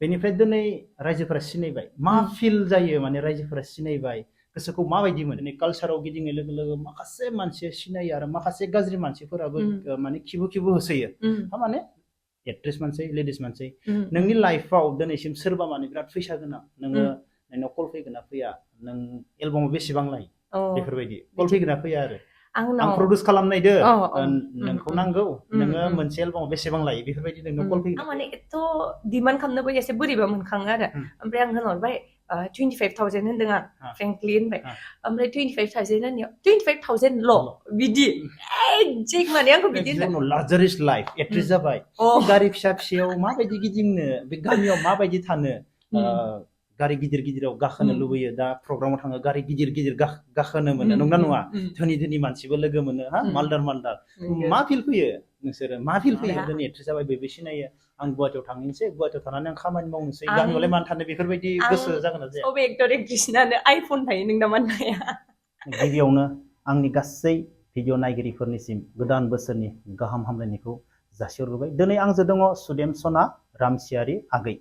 बेनिफ्राय दिनै रायजोफोरा सिनायबाय मा फिल जायो माने रायजोफोरा सिनायबाय गोसोखौ माबायदि मोनो कालसाराव गिदिंनाय लोगो लोगो माखासे मानसिया सिनायो आरो माखासे गाज्रि मानसिफोराबो माने खिबु होसोयो माने एक्ट्रेस मानसि लेडिस मानसि नोंनि लाइफआव दिनैसिम सोरबा माने बिराद फैसा गोनां नोङो नोंनाव कल फैगोन ना फैया नों एलबामाव बेसेबां लायो बेफोरबायदि कल फैगोन ना फैया आरो आं प्रडिउस खालामनायदो नोंखौ नांगौ नोङो मोनसे एलबामाव बेसेबां लायो बेफोरबायदि नोंनाव कल फैगोन माने एथ' डिमान्ड खालामनोबो एसे बोरैबा मोनखाङो आरो ओमफ्राय आं होनहरबाय 25,000 होनदों आं फ्रेंकलि होनबाय ओमफ्राय 25,000 होननायाव 25,000 ल' बिदि एजेक माने आंखौ बिदि होनदों लाक्जारियास लाइफ एक्ट्रेस जाबाय गारि फिसा फिसायाव माबायदि गिदिंनो बे गामियाव माबायदि थानो गारि गिदिर गिदिराव गाखोनो लुबैयो दा प्रग्रामाव थाङो गारि गिदिर गिदिर गाखोनो मोनो नंना नङा धोनि मानसिबो लोगो मोनो हा मालदार मा फिल फैयो नोंसोरो मा फिल फैयो दिनै एक्ट्रेस जाबाय बयबो सिनायो आं गुवाहाटियाव थांनोसै गुवाहाटियाव थानानै आं खामानि मावनोसै गामियावलाय मानो थानो बेफोरबायदि गोसो जागोन ना जाया सब एक्टर एक्ट्रेसनानो आइफन थायो नोंना मानो थाया गिबियावनो आंनि गासै भिडिअ नायगिरिफोरनिसिम गोदान बोसोरनि गाहाम हामलायनायखौ जासिहरबाय दिनै आंजों दङ सुदेम सना रामसियारि आगै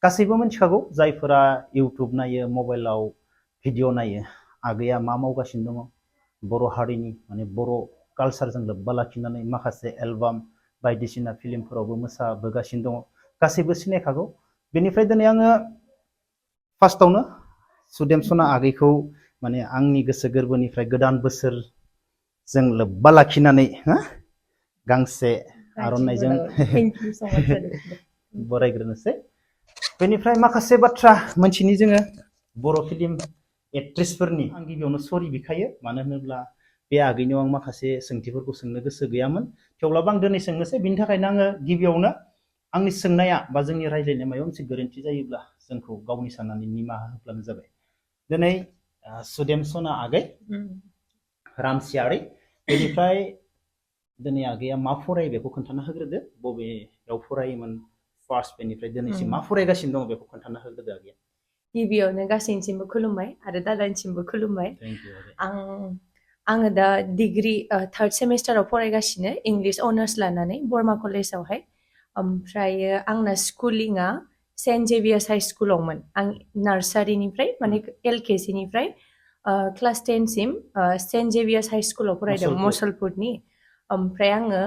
गासैबो मिथिखागौ जायफोरा इउटुब नायो मबाइलाव भिडिअ नायो आगैया मा मावगासिनो दङ बर' हारिनि माने बर' कालसारजों लोब्बा लाखिनानै माखासे एलबाम बायदिसिना फिल्मफोरावबो मोसाबोगासिनो दङ गासैबो सिनायखागौ बेनिफ्राय दिनै आङो फार्स्टआवनो सुदेम सना आगैखौ माने आंनि गोसो गोरबोनिफ्राय गोदान बोसोरजों लोब्बा लाखिनानै गांसे आर'नाइजों बरायग्रोनोसै बेनिफ्राय माखासे बाथ्रा मोनथिनि जोङो बर' फिल्म एक्ट्रेसफोरनि आं गिबियावनो सरि बिखायो मानो होनोब्ला बे आगैनियाव आं माखासे सोंथिफोरखौ सोंनो गोसो गैयामोन थेवब्लाबो आं दिनै सोंनोसै बिनि थाखायनो आङो गिबियावनो आंनि सोंनाया बा जोंनि रायज्लायनाया माबा मोनसे गोरोन्थि जायोब्ला जोंखौ गावनि साननानै निमाहा होब्लानो जाबाय दिनै सुदेम सना आगै रामसियारि बेनिफ्राय दिनै आगैया मा फरायो बेखौ खोन्थाना होग्रोदो बबेयाव फरायोमोन फार्स्ट बेनिफ्राय दिनैसिम मा फरायगासिनो दङ बेखौ खोन्थाना होग्रोदो आगैया गिबियावनो गासैनिसिमबो खुलुमबाय आरो दादानिसिमबो खुलुमबाय आङो दा डिग्री थार्ड सेमिस्टाराव फरायगासिनो इंलिश अनार्स लानानै बर्मा कलेजावहाय ओमफ्रायो आंना स्कुलिंआ सेन्ट जेभियार्स हाइ स्कुलावमोन आं नार्सारिनिफ्राय माने LKG निफ्राय क्लास 10 सिम सेन्ट जेभियार्स हाइ स्कुलाव फरायदों मसलपुरनि ओमफ्राय आङो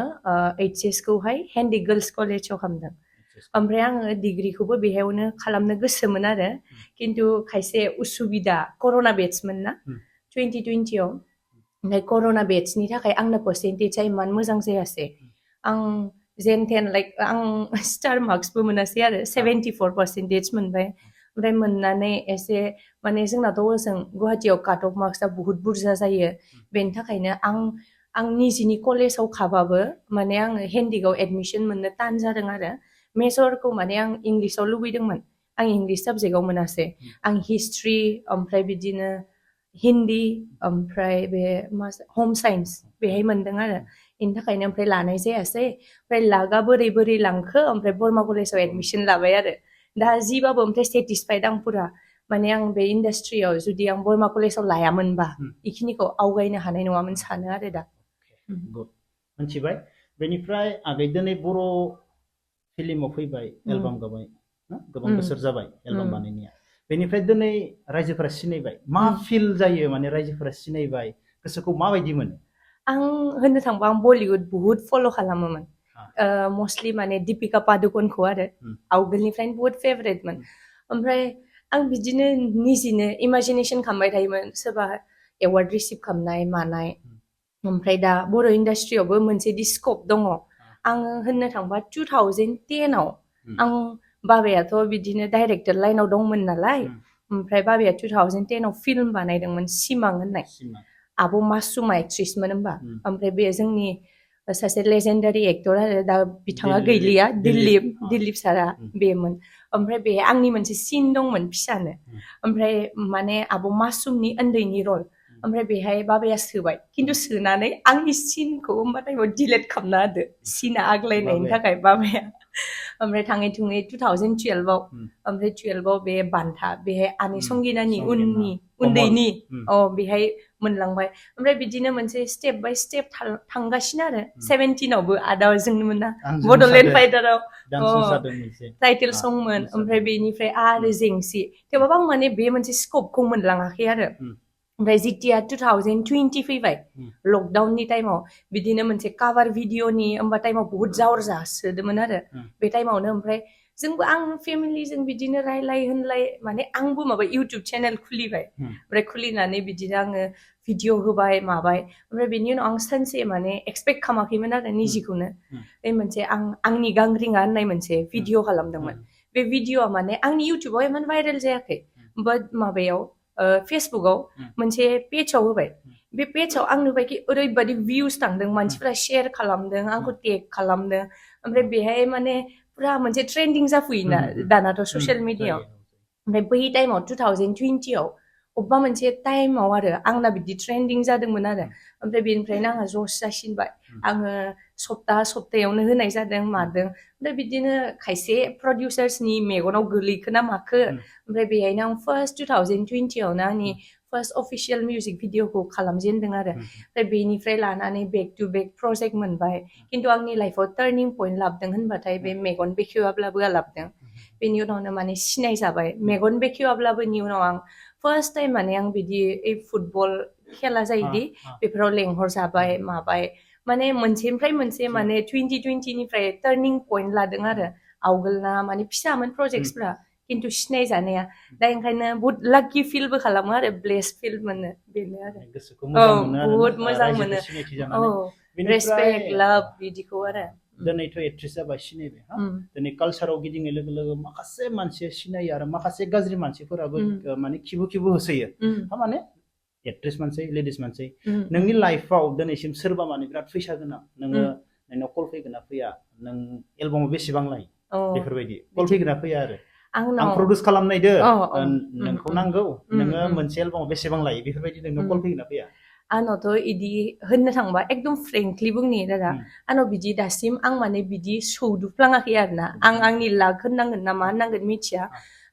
HS खौहाय HIND गर्ल्स कलेजाव खालामदों ओमफ्राय आङो डिग्रीखौबो बेहायनो खालामनो गोसोमोन आरो खिन्थु खायसे उसुबिदा कर'ना बेट्समोन ना 2020 आव ओमफ्राय कर'ना बेट्सनि थाखाय आंना पार्सेन्टेजआ इमान मोजां जायासै आं जेन थेन लाइक आं स्टार मार्क्सबो मोनासै आरो 74% मोनबाय ओमफ्राय मोननानै एसे माने जोंनाथ' ओजों गुवाहाटियाव काट अफ मार्क्सआ बुहुत बुरजा जायो बेनि थाखायनो आं निजिनि कलेजाव खाबाबो माने आङो हेन्डिकआव एडमिसन मोननो तान जादों आरो मेजरखौ माने आं इंलिसाव लुबैदोंमोन आं इंलिश साबजेक्टआव मोनासै आं हिस्ट्रि ओमफ्राय बिदिनो हिन्दी ओमफ्राय बे हम साइन्स बेहाय मोनदों आरो बेनि थाखायनो ओमफ्राय लानाय जायासै ओमफ्राय लागा बोरै लांखो ओमफ्राय बर्मा कलेजाव एडमिसन लाबाय आरो दा जिबाबो ओमफ्राय सेटिसफाइड आं पुरा माने आं बे इन्डास्ट्रियाव जुदि आं बर्मा कलेजाव लायामोनबा बेखिनिखौ आवगायनो हानाय नङामोन सानो आरो दा मिथिबाय बेनिफ्राय आगै दिनै बर' फिल्माव फैबाय एलबाम गाबाय गोबां बोसोर जाबाय एलबाम बानायनाया बेनिफ्राय दिनै रायजोफोरा सिनायबाय मा फिल जायो माने रायजोफोरा सिनायबाय गोसोखौ माबायदि मोनो आं होननो थांबा आं बलिउड बुहुत फल' खालामोमोन मस्टलि माने दीपिका पादुकनखौ आरो आवगोलनिफ्रायनो बुहुत फेभरेटमोन ओमफ्राय आं बिदिनो निजिनो इमाजिनेसन खालामबाय थायोमोन सोरबा एवार्ड रिसिभ खालामनाय मानाय ओमफ्राय दा बर' इन्डास्ट्रियावबो मोनसे स्कप दङ आङो होननो थांबा 2010 आव आं बाबायाथ' बिदिनो डाइरेक्टर लाइनाव दंमोन नालाय ओमफ्राय बाबाया 2010 आव फिल्म बानायदोंमोन सिमां होननाय आब' मासुमा एक्ट्रेसमोन होमबा ओमफ्राय बे जोंनि सासे लेजेन्डारि एक्टर आरो दा बिथाङा गैलिया दिलीप सारा बेमोन ओमफ्राय बे आंनि मोनसे सिन दंमोन फिसानो ओमफ्राय माने आब' मासुमनि उन्दैनि रल ओमफ्राय बेहाय बाबाया सोबाय खिन्थु सोनानै आंनि सिनखौ होमबा टाइमाव डिलेट खालामना होदो सिना आग्लायनायनि थाखाय बाबाया ओमफ्राय थाङै थुङै 2012 आव ओमफ्राय 12 आव बे बान्था बेहाय आनि संगिनानि उन्दैनि बेहाय मोनलांबाय ओमफ्राय बिदिनो मोनसे स्टेप बाय स्टेप थांगासिनो आरो 17आवबो आदा जोंनोमोन ना बड'लेण्ड फाइटाराव टाइटेल संमोन ओमफ्राय बेनिफ्राय आरो जेंसि थेवबाबो आं माने बे मोनसे स्कपखौ मोनलाङाखै आरो ओमफ्राय जितिया 2020 फैबाय लकडाउननि टाइमाव बिदिनो मोनसे काभार भिडिअनि होमबा टाइमाव बहुत जावर जासोदोंमोन आरो बे टाइमावनो ओमफ्राय जोंबो आं फेमिलिजों बिदिनो रायलाय होनलाय माने आंबो माबा इउटुब चेनेल खुलिबाय ओमफ्राय खुलिनानै बिदिनो आङो भिडिअ होबाय माबाय ओमफ्राय बेनि उनाव आं सानसे माने एक्सपेक्ट खालामाखैमोन आरो निजिखौनो बे मोनसे आंनि गांग्रिङा होननाय मोनसे भिडिअ खालामदोंमोन बे भिडिअआ माने आंनि इउटुबाव इमान भाइरेल जायाखै बाट माबायाव फेसबुकआव मोनसे पेजाव होबाय बे पेजाव आं नुबायखि ओरैबायदि भिउस थांदों मानसिफोरा शेयार खालामदों आंखौ टेग खालामदों ओमफ्राय बेहाय माने पुरा मोनसे ट्रेन्डिं जाफैयोना दानाथ' ससियेल मिडियाआव ओमफ्राय बै टाइमाव 2020आव अबेबा मोनसे टाइमाव आरो आंना बिदि ट्रेन्डिं जादोंमोन आरो ओमफ्राय बेनिफ्रायनो आंहा जस जासिनबाय आङो सप्तायावनो होनाय जादों मादों ओमफ्राय बिदिनो खायसे प्रडिउसार्सनि मेगनाव गोलैखो ना माखो ओमफ्राय बेहायनो आं फार्स्ट 2020आवनो आंनि फार्स्ट अफिसियेल मिउजिक भिडिअखौ खालामजेनदों आरो ओमफ्राय बेनिफ्राय लानानै बेक टु बेक प्रजेक्ट मोनबाय खिन्थु आंनि लाइफआव टार्निं पइन्ट लाबोदों होनबाथाय बे मेगन बेखेवाब्लाबो लाबोदों बेनि उनावनो माने सिनाय जाबाय मेगन बेखेवाब्लाबोनि उनाव आं फार्स्ट टाइम माने आं बिदि फुटबल खेला जायोदि बेफोराव लेंहर जाबाय माबाय माने मोनसेनिफ्राय मोनसे माने 2020निफ्राय टार्निं पइन्ट लादों आरो आवगोलना माने फिसामोन प्रजेक्टसफोरा खिन्थु सिनाय जानाया दा ओंखायनो बहुत लाकि फिलबो खालामो आरो ब्लेस फिल मोनो बेनो आरो गोसोखौ मोजां मोनो बहुत मोजां मोनो रेसपेक्ट लाभ बिदिखौ आरो दिनैथ' एक्ट्रेस जाबाय सिनायबाय दिनै कालसाराव गिदिंनाय लोगो लोगो माखासे मानसिया सिनायो आरो माखासे गाज्रि मानसिफोराबो माने खिबु होसोयो माने एक्ट्रेस मानसि लेडिस मानसि नोंनि लाइफआव दिनैसिम सोरबा माने बिराद फैसा गोनां नोंनाव कल फैगोन ना फैया नों एलबामाव बेसेबां लायो बेफोरबायदि कल फैगोन ना फैया आरो आं प्रडिउस खालामनायदो नोंखौ नांगौ नोङो मोनसे एलबामाव बेसेबां लायो बेफोरबायदि नोंनाव कल फैगोन ना फैया आंनावथ' इदि होननो थांबा एकदम फ्रेंकलि बुंनि दादा आंनाव बिदि दासिम आं माने बिदि सौदुफ्लाङाखै आरोना आं आंनि लाक होननांगोन ना मा होननांगोन मिथिया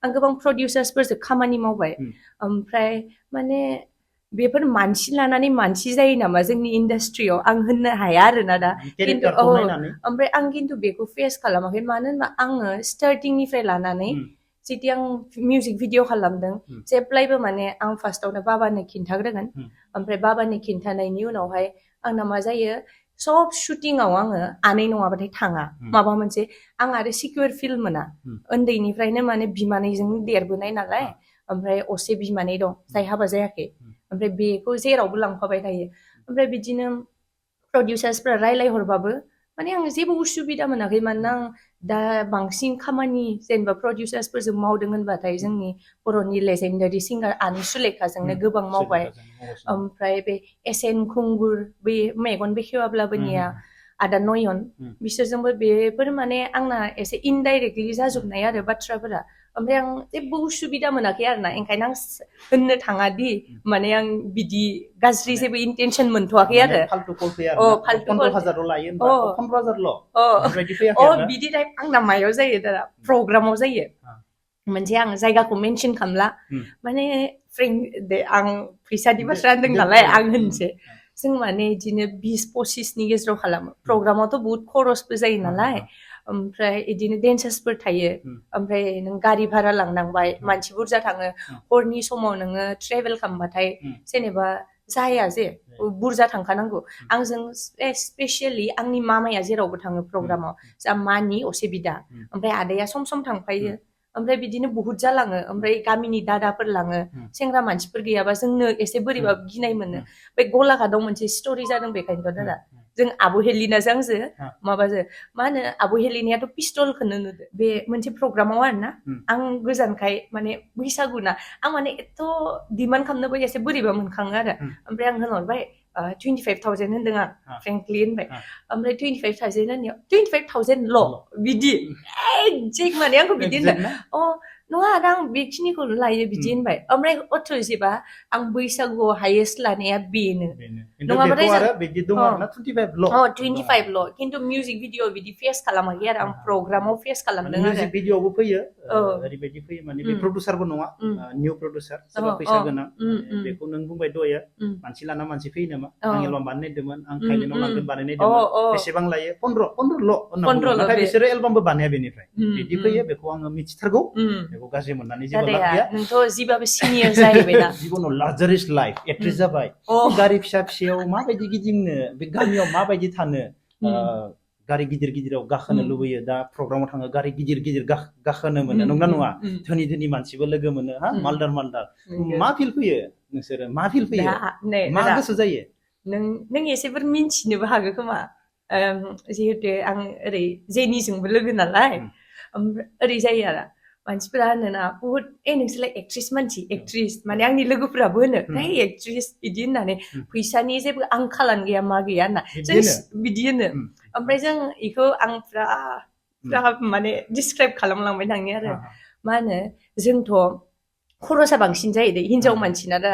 आं गोबां प्रडिउसार्सफोरजों खामानि मावबाय ओमफ्राय माने बेफोर मानसि लानानै मानसि जायो नामा जोंनि इन्डास्ट्रियाव आं होननो हाया आरोना दा खिन्थु ओमफ्राय आं खिन्थु बेखौ फेस खालामाखै मानो होनबा आङो स्टार्टिंनिफ्राय लानानै जेथिया आं मिउजिक भिडिअ खालामदों जेब्लायबो माने आं फार्स्टआवनो बाबानो खिन्थाग्रोगोन ओमफ्राय बाबानि खिन्थानायनि उनावहाय आंना मा जायो सब शुटिंआव आङो आनै नङाबाथाय थाङा माबा मोनसे आं आरो सिकिउर फिल मोना उन्दैनिफ्रायनो माने बिमानैजों देरबोनाय नालाय ओमफ्राय असे बिमानै दं जाय हाबा जायाखै ओमफ्राय बेखौ जेरावबो लांफाबाय थायो ओमफ्राय बिदिनो प्रडिउसार्सफोरा रायलायहरबाबो माने आं जेबो उसुबिदा मोनाखै मानोना आं दा बांसिन खामानि जेनेबा प्रडिउसार्सफोरजों मावदों होनबाथाय जोंनि बर'नि लेजेन्डारि सिंगार आनि सुलेखाजोंनो गोबां मावबाय ओमफ्राय बे एसेन खुंगुर बे मेगन बेखेवाब्लाबोनिया आदा नयन बिसोरजोंबो बेफोर माने आंना एसे इनडाइरेक्टलि जाजोबनाय आरो बाथ्राफोरा ओमफ्राय आं जेबो उसुबिदा मोनाखै आरोना ओंखायनो आं होननो थाङा दि माने आं बिदि गाज्रि जेबो इन्टेनसन मोनथ'वाखै आरो फालतु कल फैया आरो 15,000 लायो होनबा 15,000 बिदि टाइप आंना मायाव जायो दादा प्रग्रामाव जायो मोनसे आं जायगाखौ मेनसन खालामला माने आं फैसानि बाथ्रा होनदों नालाय आं होनसै जों माने बिदिनो 20-25नि गेजेराव खालामो प्रग्रामावथ' बहुत खरसबो जायो नालाय ओमफ्राय बिदिनो डेन्सार्सफोर थायो ओमफ्राय नों गारि भारा लांनांबाय मानसि बुरजा थाङो हरनि समाव नोङो ट्रेभेल खालामबाथाय जेनेबा जाया जे बुरजा थांखानांगौ आंजों स्पेसियेलि आंनि मामाया जेरावबो थाङो प्रग्रामाव जा मानि असे बिदा ओमफ्राय आदाया सम सम थांफायो ओमफ्राय बिदिनो बहुत जालाङो ओमफ्राय गामिनि दादाफोर लाङो सेंग्रा मानसिफोर गैयाबा जोंनो एसे बोरैबा गिनाय मोनो बे गलाघाटआव मोनसे स्टोरि जादों बेखायनोथ' दादा जों आब' हेलिनाजों आंजो माबाजों मा होनो आब' हेलिनायाथ' पिस्तलखौनो नुदो बे मोनसे प्रग्रामाव आरोना आं गोजानखाय माने बैसागुना आं माने एथ' डिमान्ड खालामनोबो एसे बोरैबा मोनखाङो आरो ओमफ्राय आं होनहरबाय 25,000 होनदों आं फ्रेंकलि होनबाय ओमफ्राय 25,000 होननायाव 25,000 ल' बिदि एजेक माने आंखौ बिदि होनदों नङा आं बेखिनिखौल' लायो बिदि होनबाय ओमफ्राय अथ'जेबा आं बैसागुआव हायेस्ट लानाया बेनो नङाबाथाय आरो बिदि दङ आरोना 25 ल' 25 ल' खिन्थु मिउजिक भिडिअ बिदि फेस खालामाखै आरो आं प्रग्रामाव फेस खालामदों आरो मिउजिक भिडिअआवबो फैयो ओरैबायदि फैयो माने बे प्रडिउसारबो नङा निउ प्रडिउसार सोरबा फैसा गोनां बेखौ नों बुंबाय दहायो मानसि लाना मानसि फैयो नामा आं एलबाम बानायदोंमोन आं थाइलेन्डआव लांगोन बानायनायदोंमोन बेसेबां लायो 15 ल' होनना बुङो नाथाय बिसोरो एलबामबो बानाया बेनिफ्राय बिदि फैयो बेखौ आङो मिथिथारगौ बेखौ गाज्रि मोननानै जेबो लाब गैया नोंथ' जिबाबो सिनियर जाहैबायना जिबनाव लार्जारिस्ट लाइफ एक्ट्रेस जाबाय गारि फिसा फिसायाव माबायदि गिदिंनो बे गामियाव माबायदि थानो गारि गिदिर गिदिराव गाखोनो लुबैयो दा प्रग्रामाव थाङो गारि गिदिर गिदिर गाखोनो मोनो नंगौना नङा धोनि धोनि मानसिबो लोगो मोनो हा मालदार मा फिल फैयो नोंसोरो मा फिल फैयो मा गोसो जायो नों एसेफोर मिन्थिनोबो हागौ खोमा जिहेतु आं ओरै जेनिजोंबो लोगो नालाय ओरै जायो आरो मानसिफोरा होनोना बुहुत नोंसोरलाय एक्ट्रेस मानसि एक्ट्रेस माने आंनि लोगोफोराबो होनो एक्ट्रेस बिदि होननानै फैसानि जेबो आंखालानो गैया मा गैया होनना जों बिदि होनो ओमफ्राय जों इखौ आं फुरा माने डिसक्राइब खालामलांबाय थाङो आरो मा होनो जोंथ' खरसा बांसिन जायो दे हिनजाव मानसिना दा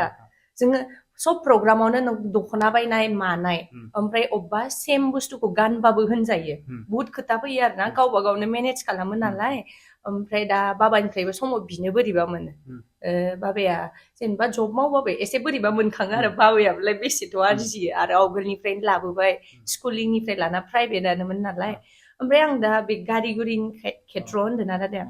जोङो सब प्रग्रामावनो दख'ना बायनाय मानाय ओमफ्राय अबेबा सेम बुस्थुखौ गानबाबो होनजायो बुहुत खोथा फैयो आरोना गावबा गावनो मेनेज खालामो नालाय ओमफ्राय दा बाबानिफ्रायबो समाव बिनो बोरैबा मोनो बाबाया जेनेबा जब मावबाबो एसे बोरैबा मोनखाङो आरो बाबायाबोलाय बेसेथ' आरजियो आरो आवगोलनिफ्रायनो लाबोबाय स्कुलिंनिफ्राय लाना प्राइभेटआनोमोन नालाय ओमफ्राय आं दा बे गारि गुरिनि खेथ्रआव होनदों ना दादा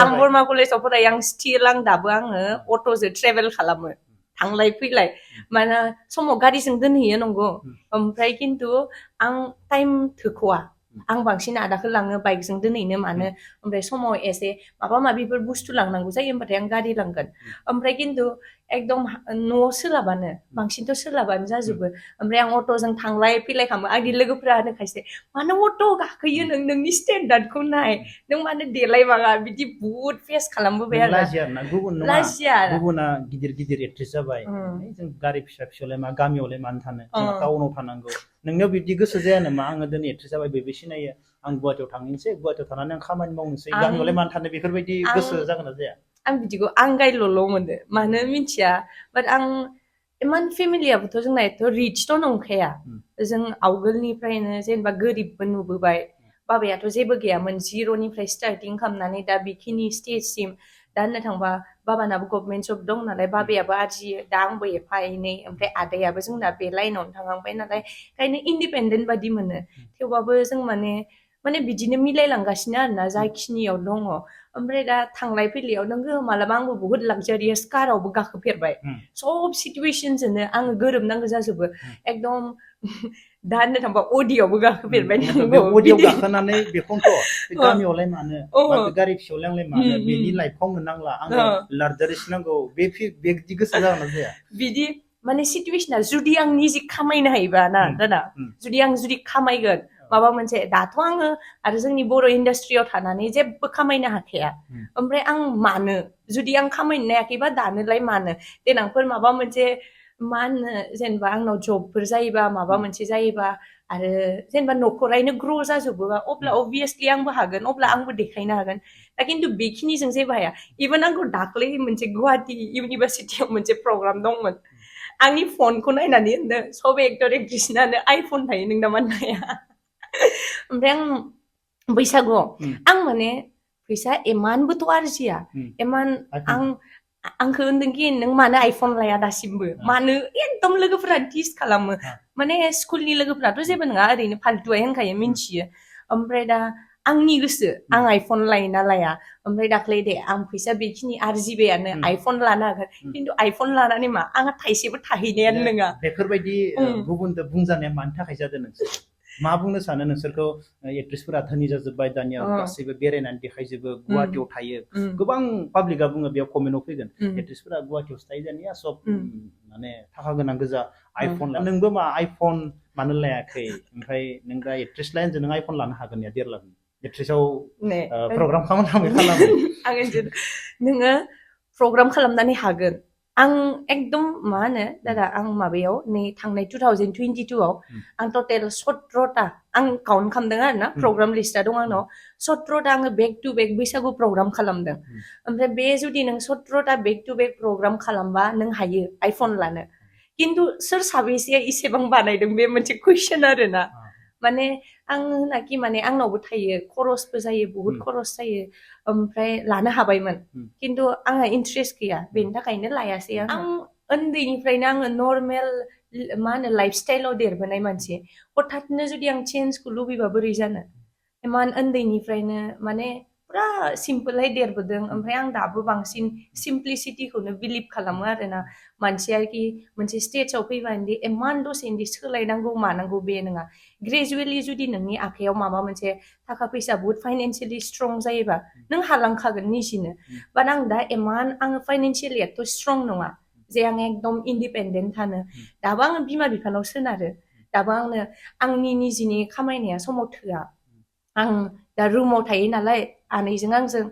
आं बर्मा कलेजाव फरायो आं स्टिल आं दाबो आङो अट'जों ट्रेभेल खालामो थांलाय फैलाय माने समाव गारिजों दोनहैयो नंगौ ओमफ्राय खिन्थु आं टाइम थोख'वा आं बांसिन आदाखौ लाङो बाइकजों दोनहैनो मानो ओमफ्राय समाव एसे माबा माबिफोर बुस्थु लांनांगौ जायो होमबाथाय आं गारि लांगोन ओमफ्राय खिन्थु एकदम न'आव सोलाबानो बांसिनथ' सोलाबानो जाजोबो ओमफ्राय आं अट'जों थांलाय फैलाय खालामो आंनि लोगोफोरा होनो खायसे मानो अट' गाखोयो नोंनि स्टेन्डार्डखौ नाय नों मानो देलायबाङा बिदि बुहुत फेस खालामबोबाय आरो लाजिया गुबुना गिदिर गिदिर एक्ट्रेस जाबाय जों गारि फिसा फिसायावलाय मा गामियावलाय मानो थानो जों टाउनाव थानांगौ नोंनियाव बिदि गोसो जाया नामा आङो दिनै एक्ट्रेस जाबाय बयबो सिनायो आं गुवाहाटियाव थांनोसै गुवाहाटियाव थानानै आं खामानि मावनोसै गामियावलाय मानो थानो बेफोरबायदि गोसो जागोन ना जाया आं बिदिखौ आंगायल'ल' मोनो मानो मिथिया बाट आं इमान फेमिलियाबोथ' जोंना एथ' रिचथ' नंखाया जों आवगोलनिफ्रायनो जेनेबा गोरिबबो नुबोबाय बाबायाथ' जेबो गैयामोन जिर'निफ्राय स्टार्टिं खालामनानै दा बेखिनि स्टेजसिम दा होननो थांबा बाबानाबो गभर्नमेन्ट जब दं नालाय बाबायाबो आरजियो दा आंबो एफा एनै ओमफ्राय आदायाबो जोंना बे लाइनावनो थांहांबाय नालाय ओंखायनो इन्डिपेन्डेन्ट बादि मोनो थेवबाबो जों माने बिदिनो मिलायलांगासिनो आरोना जाखिनियाव दङ ओमफ्राय दा थांलाय फैलायाव नोंगो मालाबा आंबो बुहुत लाक्जारियास कारावबो गाखोफेरबाय सब सिटुवेसनजोंनो आङो गोरोबनांगौ जाजोबो एकदम दा होननो थांबा अडियावबो गाखोफेरबाय नांगौ अडियाव गाखोनानै बेखौनोथ' गामियावलाय मानो गारि फिसायावलाय आंलाय मानो बेनि लाइफआव मोननांला आङो लार्जारिस्ट नांगौ बिदि गोसो जागोन ना जाया बिदि माने सिटुवेसना जुदि आं निजे खामायनो हायोबा ना दादा जुदि खामायगोन माबा मोनसे दाथ' आङो आरो जोंनि बर' इन्डास्ट्रियाव थानानै जेबो खामायनो हाखाया ओमफ्राय आं मानो जुदि आं खामायनो हायाखैबा दानोलाय मानो देनांफोर माबा मोनसे मा होनो जेनेबा आंनाव जबफोर जायोबा माबा मोनसे जायोबा आरो जेनेबा न'खरायनो ग्र' जाजोबोबा अब्ला अबभियासलि आंबो हागोन अब्ला आंबो देखायनो हागोन दा खिन्थु बेखिनिजों जेबो हाया इभेन आंखौ दाख्लै मोनसे गुवाहाटि इउनिभारसिटियाव मोनसे प्रग्राम दंमोन आंनि फनखौ नायनानै होनदों सब एक्टर एक्ट्रेसनानो आइफन थायो नोंना मानो हाया ओमफ्राय आं बैसागुआव आं माने फैसा इमानबोथ' आरजिया इमान आंखौ होनदोंखि नों मानो आइफन लाया दासिमबो मानो एकदम लोगोफोरा टिस खालामो माने स्कुलनि लोगोफोराथ' जेबो नङा ओरैनो फाल्तुयै होनखायो मिन्थियो ओमफ्राय दा आंनि गोसो आं आइफन लायो ना लाया ओमफ्राय दाख्लै दे आं फैसा बेखिनि आरजिबायानो आइफन लानो हागोन खिन्थु आइफन लानानै मा आंहा थाइसेबो थाहैनायानो नङा बेफोरबायदि गुबुनजों बुंजानाया मानि थाखाय जादों नोंसोर मा बुंनो सानो नोंसोरखौ एक्ट्रेसफोरा धोनि जाजोब्बाय दानिया गासैबो बेरायनानै देखायजोबो गुवाहाटियाव थायो गोबां पाब्लिकआ बुङो बेयाव कमेन्टआव फैगोन एक्ट्रेसफोरा गुवाहाटियावसो थायो दानिया सब माने थाखा गोनां गोजा आइफन नोंबो मा आइफन मानो लायाखै ओमफ्राय नों दा एक्ट्रेस लाइनजों नों आइफन लानो हागोन या 1.5 लाख एक्ट्रेसआव प्रग्राम खालामो नोङो प्रग्राम खालामनानै हागोन आं एकदम मा होनो दादा आं माबायाव नै थांनाय 2022 आव आं टटेल 17टा आं काउन्ट खालामदों आरो ना प्रग्राम लिस्टआ दं आंनाव 17टा आङो back to bake Bwisagu programme खालामदों ओमफ्राय बे जुदि नों 17टा बेक टु बेक प्रग्राम खालामबा नों हायो आइफन लानो खिन्थु सोर साबेसेया इसेबां बानायदों बे मोनसे कुइसन आरो ना माने आं होनाखि माने आंनावबो थायो खरसबो जायो बहुत खरस जायो ओमफ्राय लानो हाबायमोन खिन्थु आंहा इन्ट्रेस्ट गैया बेनि थाखायनो लायासै आं उन्दैनिफ्रायनो आङो नर्मेल मा होनो लाइफ स्टाइलाव देरबोनाय मानसि हठाथनो जुदि आं चेन्जखौ लुबैबा बोरै जानो इमान उन्दैनिफ्रायनो माने पुरा सिम्पोलहाय देरबोदों ओमफ्राय आं दाबो बांसिन सिम्प्लिसिटिखौनो बिलिभ खालामो आरोना मानसिया कि मोनसे स्टेजाव फैबानोदि इमान दसेनो सोलायनांगौ मानांगौ बे नङा ग्रेजुवेलि जुदि नोंनि आखायाव माबा मोनसे थाखा फैसा बहुत फाइनेन्सियेलि स्ट्रं जायोबा नों हालांखागोन निजिनो बाट आं दा इमान आङो फाइनेन्सियेलि एथ' स्ट्रं नङा जे आं एकदम इन्डिपेन्डेन्ट थानो दाबो आङो बिमा बिफानाव सोनारो दाबो आंनो आंनि निजिनि खामायनाया समाव थोआ आं दा रुमाव थायो नालाय आनैजों आंजों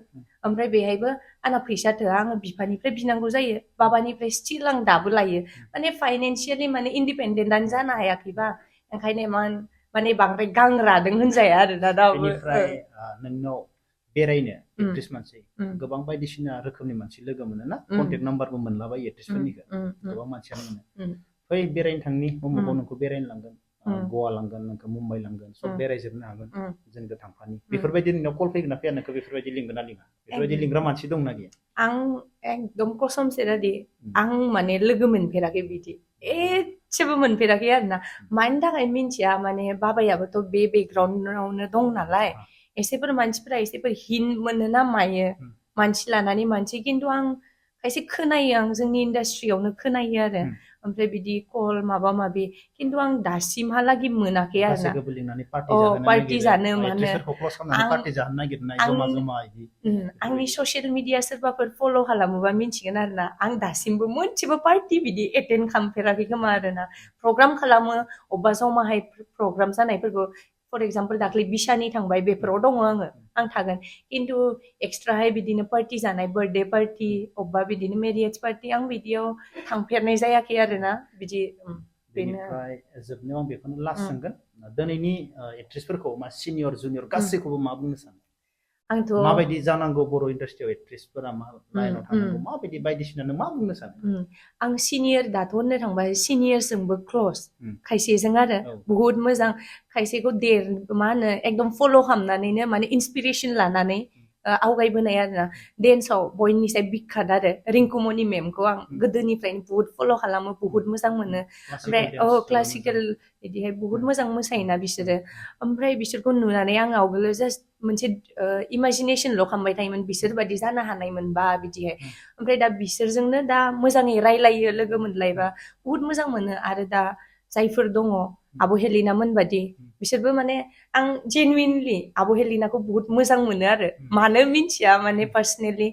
ओमफ्राय बेहायबो आंना फैसा थोआ आङो बिफानिफ्राय बिनांगौ जायो बाबानिफ्राय स्टिल आं दाबो लायो माने फाइनेन्सियेलि माने इन्डिपेन्डेन्टआनो जानो हायाखैबा ओंखायनो इमान माने बांद्राय गांरादों होनजाया आरो दा दाबो बेनिफ्राय नोंनाव बेरायनो एक्ट्रेस मानसि गोबां बायदिसिना रोखोमनि मानसि लोगो मोनो ना कन्टेक्ट नाम्बारबो मोनलाबायो एक्ट्रेसफोरनिखौ गोबां मानसियानो मोनो फै बेरायनो थांनि उमुगाव नोंखौ बेरायनो लांगोन गवा लांगोन नोंखौ मुम्बाइ लांगोन सब बेरायजोबनो हागोन जोंखौ थांफानि बेफोरबायदि नोंनाव कल फैगोन ना फैया नोंखौ बेफोरबायदि लिंगोन ना लिङा बेफोरबायदि लिंग्रा मानसि दंना गैया आं एकदम कसमसे दादि आं माने लोगो मोनफेराखै बिदि एसेबो मोनफेराखै आरोना मानि थाखाय मिन्थिया माने बाबायाबोथ' बे बेकग्राउन्डआवनो दं नालाय एसेफोर मानसिफोरा एसेफोर हिन्ट मोनो ना मायो मानसि लानानै मानसि खिन्थु आं खायसे खोनायो आं जोंनि इन्डास्ट्रियावनो खोनायो आरो ओमफ्राय बिदि कल माबा माबि खिन्थु आं दासिमहालागि मोनाखै आरोना पार्टि जानो मानो आंनि ससियेल मिडिया सोरबाफोर फल' खालामोबा मिन्थिगोन आरोना आं दासिमबो मोनसेबो पार्टि बिदि एटेन्ड खालामफेराखै खोमा आरोना प्रग्राम खालामो अबेबा जमाहाय प्रग्राम जानायफोरखौ फर एग्जाम्पल दाख्लै बिशानि थांबाय बेफोराव दङ आं थागोन खिन्थु एक्सट्राहाय बिदिनो पार्टि जानाय बार्थडे पार्टि अबेबा बिदिनो मेरियेज पार्टि आं बिदियाव थांफेरनाय जायाखै आरोना बिदि बेनिफ्राय जोबनायाव आं बेखौनो लास्ट सोंगोन दिनैनि एक्ट्रेसफोरखौ मा सिनियर जुनियर गासैखौबो मा बुंनो सानो आंथ' माबायदि जानांगौ बर' इन्डास्ट्रियाव एक्ट्रेसफोरा मा लाइनाव थानांगौ माबायदि बायदिसिना नों मा बुंनो सानो आं सिनियर दाथ' होननो थांबा सिनियरजोंबो क्लस खायसेजों आरो बहुत मोजां खायसेखौ मा होनो एकदम फल' खालामनानैनो माने इन्सपिरेसन लानानै आवगायबोनाय आरोना डेन्सआव बयनिसाय बिखाद आरो रिंकुमनि मेमखौ आं गोदोनिफ्रायनो बहुत फल' खालामो बहुत मोजां मोनो ओमफ्राय क्लासिकेल बिदिहाय बहुत मोजां मोसायोना बिसोरो ओमफ्राय बिसोरखौ नुनानै आं आवगोलो जास्ट मोनसे इमाजिनेसनल' खालामबाय थायोमोन बिसोर बादि जानो हानायमोनबा बिदिहाय ओमफ्राय दा बिसोरजोंनो दा मोजाङै रायलायो लोगो मोनलायबा बहुत मोजां मोनो आरो दा जायफोर दङ आब' हेलिना मोनबादि बिसोरबो माने आं जेनुइनलि आब' हेलिनाखौ बहुत मोजां मोनो आरो मानो मिन्थिया माने पार्सनेलि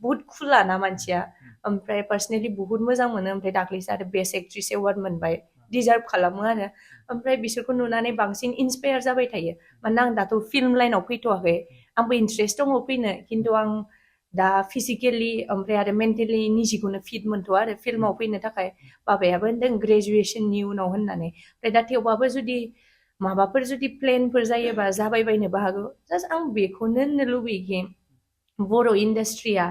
बहुत खुलाना मानसिया ओमफ्राय पार्सनेलि बहुत मोजां मोनो ओमफ्राय दाख्लैसो आरो बेस्ट एक्ट्रेस एवार्ड मोनबाय डिजार्भ खालामो आरो ओमफ्राय बिसोरखौ नुनानै बांसिन इन्सपायार जाबाय थायो मानोना आं दाथ' फिल्म लाइनाव फैथ'वाखै आंबो इन्ट्रेस्ट दङ फैनो खिन्थु आं दा फिजिकेलि ओमफ्राय आरो मेन्टेलि निजिखौनो फिट मोनथ'आ आरो फिल्माव फैनो थाखाय बाबायाबो होनदों ग्रेजुवेसननि उनाव होननानै ओमफ्राय दा थेवबाबो जुदि माबाफोर जुदि प्लेनफोर जायोबा जाबायबायनोबो हागौ जास्ट आं बेखौनो होननो लुबैयोखि बर' इन्डास्ट्रिया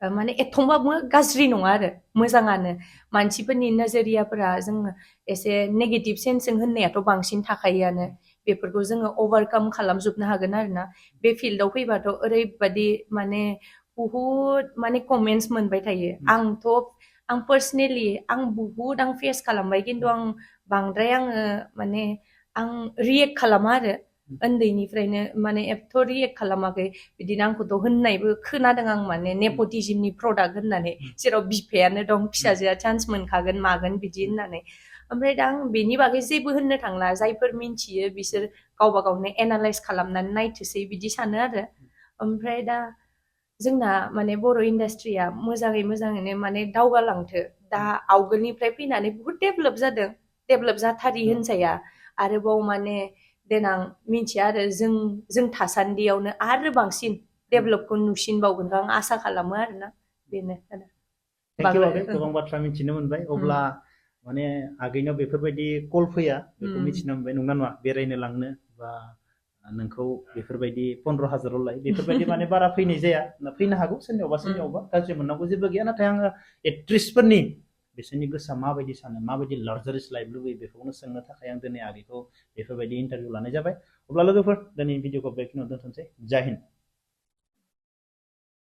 माने एथंबाबो गाज्रि नङा आरो मोजाङानो मानसिफोरनि नोजोरियाफोरा जोङो एसे नेगेटिभ सेन्सजों होननायाथ' बांसिन थाखायोआनो बेफोरखौ जोङो अभारकाम खालामजोबनो हागोन आरोना बे फिल्डआव फैबाथ' ओरैबादि माने बुहुद माने कमेन्ट्स मोनबाय थायो आं पार्सनेलि आं बुहुद आं फेस खालामबाय खिन्थु आं बांद्राय आङो माने आं रियेक्ट खालामा आरो उन्दैनिफ्रायनो माने एथ' रियेक्ट खालामाखै बिदिनो आंखौथ' होननायबो खोनादों आं माने नेपटिजिमनि प्रडाक्ट होननानै जेराव बिफायानो दं फिसाजोआ चान्स मोनखागोन मागोन बिदि होननानै ओमफ्राय दा आं बेनि बागै जेबो होननो थांला जायफोर मिन्थियो बिसोर गावबा गावनो एनालाइज खालामनानै नायथोसै बिदि सानो आरो ओमफ्राय दा जोंना माने बर' इन्डास्ट्रिया मोजाङैनो माने दावगालांथो दा आवगोलनिफ्राय फैनानै बुहुद डेभेलप जादों डेभेलप जाथारि होनजाया आरोबाव माने देनां मिन्थिया आरो जों थासान्दियावनो आरो बांसिन डेभेलपखौ नुसिनबावगोनखौ आं आसा खालामो आरोना बेनो गोबां बाथ्रा मिथिनो मोनबाय अब्ला माने आगैनाव बेफोरबायदि कल फैया बेखौ मिथिनो मोनबाय नंना नङा बेरायनो लांनो बा नोंखौ बेफोरबायदि 15,000 लायो बेफोरबायदि माने बारा फैनाय जाया फैनो हागौ सोरनियावबा गाज्रि मोननांगौ जेबो गैया नाथाय आङो एक्ट्रिसफोरनि बिसोरनि गोसोआ माबायदि सानो माबायदि लार्जारिस लाइफ लुबैयो बेखौनो सोंनो थाखाय आं दिनै आगैखौ बेफोरबायदि इन्टारभिउ लानाय जाबाय अब्ला लोगोफोर दिनै भिडिअखौ बेखिनियाव दोनथ'नोसै जय हिन्द।